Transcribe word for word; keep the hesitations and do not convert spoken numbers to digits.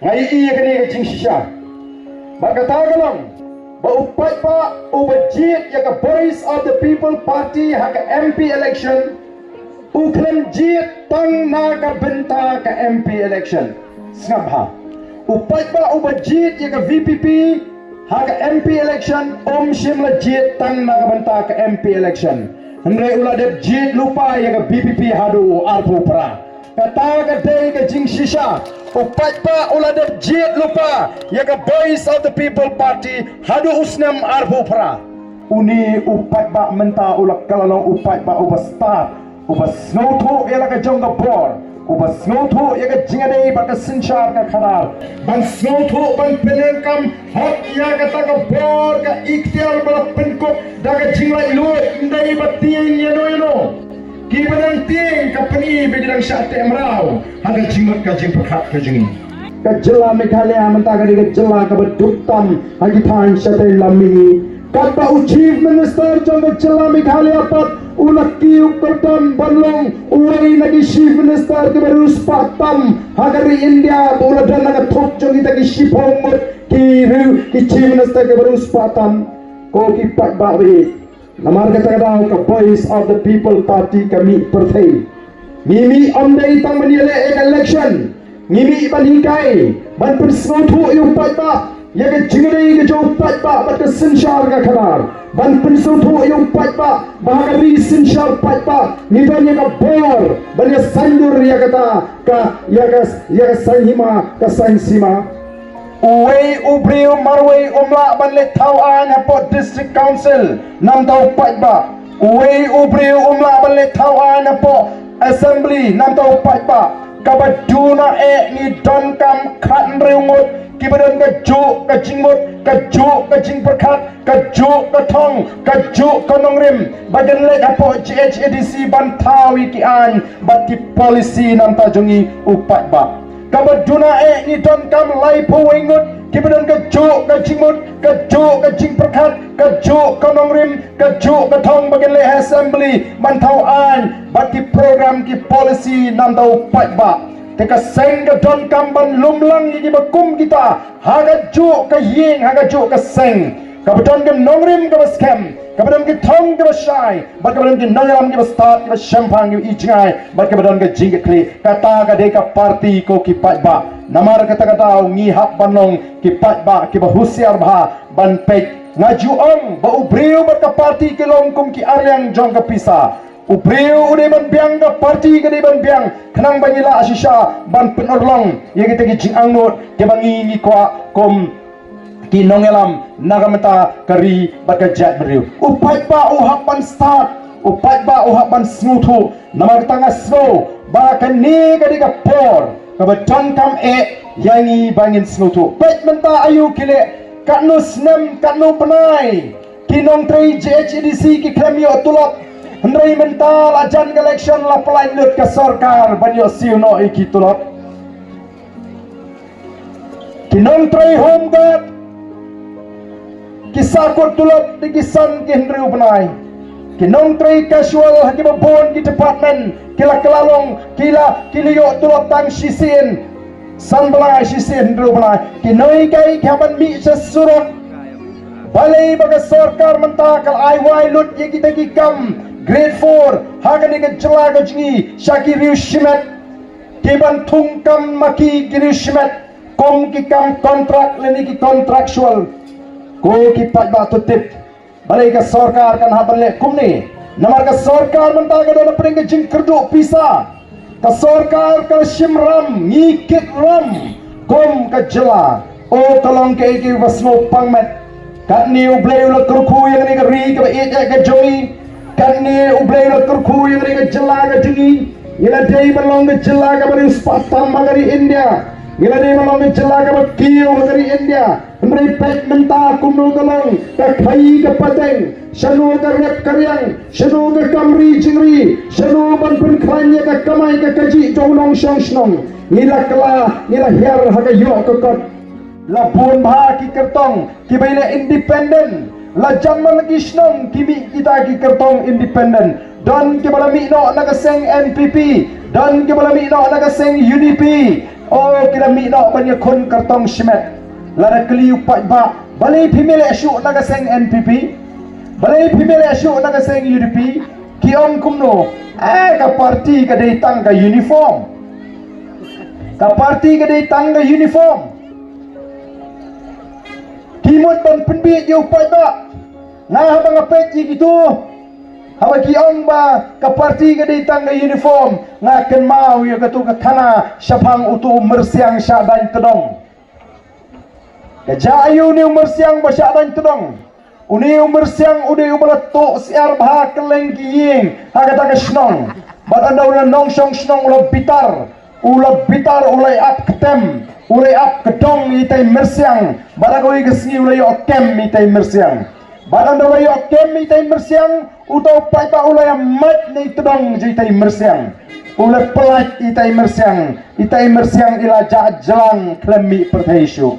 Nga ïohi ïa kane ka jingshisha. Bad kata ka long ba u paidbah uba jied ïa ka Voice of the People Party ha ka M P election u khlem jied tang na ka bynta ka M P election. Sngap bha. U paidbah uba jied ïa ka V P P ha ka M P election um shym la jied tang na ka bynta ka M P election. Hynrei u la dep jied lypa ïa ka V P P haduh u arphew phra. Kata ka dei ka jingshisha. U paidbah u la dep jied lypa ïa ka Voice of the People Party haduh u snem arphew phra. Une u paidbah mynta u la kylla long u paidbah uba stad, uba sngewthuh ïa la ka jong ka bor, uba sngewthuh ïa ka jingïadei bad ka synshar ka khadar, ban sngewthuh ban pyndonkam hok ïa kata ka bor ka iktiar ba la pynkup da ka jinglaitluid, ym dei ba tieng ïano ïano. Kiba dang tieng ka pyni ba ki dang shah teh mraw ha ka jingmut ka jingpyrkhat ka jong ngi. Ka jylla Meghalaya mynta ka dei ka jylla kaba duk tam ha ki thaiñ shatei lam mihngi. Katba u Chief Minister jong ka jylla Meghalaya pat u la kiew kyrdan ban long uwei na ki Chief Minister kiba riewspah tam ha ka ri India, ba u la don ha ka thup jong kita ki shiphew ngut ki riew ki Chief Minister kiba riewspah tam. Ko ki paidbah ba ïeit, namar kata ka daw ka Voice of the People Party ka mih pyrthei. Ngi mih ym dei tang ban ïaleh ïa ka election. Ngi mih ban hikai, ban pynsngewthuh ïa u paidbah ïa ka jingïadei ka jong u paidbah bad ka synshar ka khadar. Ban pynsngewthuh ïa u paidbah ba ha ka ri synshar paidbah ngi don ïa ka bor ban ïa saiñdur ïa kata ka, ïa ka, ïa ka saiñ hima, ka saiñ sima. Uwei u briew marwei um lah ban leit thaw aiñ hapoh District Council namar u paidbah. Uwei u briew um lah ban leit thaw aiñ hapoh Assembly namar u paidbah. Kaba duna eh ngi donkam khathynriew ngut kiba don kajuh ka jingmut, kajuh ka jingpyrkhat, kajuh ka thong, kajuh ka nongrim ba kin leit hapoh J H A D C ban thaw ïa ki aiñ bad ki policy namar jong ngi u paidbah. Kaba duna eh ngi donkam laiphew wei ngut kiba don kajuh ka jingmut, kajuh ka jingpyrkhat, kajuh ka nongrim, kajuh ka thong ba kin leit ha Assembly ban thaw aiñ bad ki program ki policy namar u paidbah. Te ka seng ka donkam ban lum lang ïa kiba kum kita ha kajuh ka ïing, ha kajuh ka seng. Kaba don ka nongrim kaba skhem, kaba don ki thong kiba shai, bad kaba don ki nongïalam kiba stad, kiba shemphang, kiba ïohi jngai, bad kaba don ka jingkitkhlieh. Kata ka dei ka party ko ki paidbah. Namar kata ka daw ngi hap ban long ki paidbah kiba husiar bha ban peit. Nga ju ong ba u briew bad ka party ki long kum ki arliang jong ka pisa. U briew u dei ban biang, ka party ka dei ban biang, khnang ba ngi lah shisha ban pynurlong ïa kita ki jingangnud kiba ngi ngi kwah kum ki nongïalam na ka bynta ka ri bad ka jaitbynriew. U paidbah u hap ban stad, u paidbah u hap ban sngewthuh. Namar kata nga sngew ba kane ka dei ka por kaba donkam eh ïa ngi ba ngin sngewthuh. Peit mynta aïu ki leh, katno snem, katno bnai ki nongtrei J H A D C ki khlem ïoh tulop. Hynrei mynta la jan ka election la pynlait lut ka sorkar ban ïoh siew noh ïa ki tulop. Ki nongtrei Home Guard ki sahkut tulop da ki san ki hynriew bnai. Ki nongtrei casual ha kiba bun ki department ki la kylla long, ki la, ki la ïoh tulop tang shisien san bnai, shisien hynriew bnai. Ki nonghikai ki hap ban mih sha surok. Balei ba ka sorkar mynta ka la ai wai lut ïa kita ki kam grade four ha kane ka jylla ka jong ngi sha ki riew shimet, ki ban thung kam ma ki, ki riew shimet, kum ki kam contract lane ki contractual. Ko ki paidbah, to tip balei ka sorkar kan hap ban leh kumne. Namar ka sorkar mynta ka don hapdeng ka jingkyrduh pisa. Ka sorkar ka la shim ram, ngi kit ram kum ka jylla. O ka long kaei kaei ba sngewpang met. Katne U Blei u la kyrkhu ïa kane ka ri kaba ïeit ïa ka jong ngi. Katne U Blei u la kyrkhu ïa kane ka jylla ka jong ngi. Ngi la dei ban long ka jylla kaba riewspah tam ha ka ri India. Ngi la dei ban long ka jylla kaba kiew ha ka ri India. Hynrei peit mynta kumno ka long, ka khaii ka pateng, shano ka rep ka riang, shano ka kam ri jingri, shano ban pynkhlaiñ ïa ka kamai ka kajih jong u nongshong shnong. Ngi la kylla, ngi la hiar ha ka ïoh ka kot. La bun bha ki kyrtong kiba ïaleh independent. La jan man la ki shnong ki mih kita ki kyrtong independent. Don kiba la mih noh na ka seng N P P, don kiba la mih noh na ka seng U D P. O ki la mih noh ban ïakhun kyrtong shimet. Lada kylli u paidbah, balei phi mih leh shuh na ka seng N P P? Balei phi mih leh shuh na ka seng U D P? Ki ong kumno? Eh, ka party ka dei tang ka uniform. Ka party ka dei tang ka uniform. Ki mut ban pynbiej ïa u paidbah. Nga haba nga peit ïa kito, haba ki ong ba ka party ka dei tang ka uniform, nga kynmaw ïa kato ka khana shaphang uto u myrsiang shah daiñ tdong. Ka jia aïu une u myrsiang ba shah daiñ tdong? Une u myrsiang u dei uba la tuh syiar bha kylleng ki ïing ha kata ka shnong. Bad ynda u la nongshong shnong u la bitar, u la bitar, u la ïap ktem, u la ïap kdong ïa itai myrsiang. Bad ha kawei ka sngi u la ïoh kem ïa itai myrsiang. Bad ynda u la ïoh kem ïa itai myrsiang, uto u paidbah u la ïamait na i tdong jong itai myrsiang. U la pyllait ïa itai myrsiang. Itai myrsiang i la jah jlang khlem mih pyrthei shuh.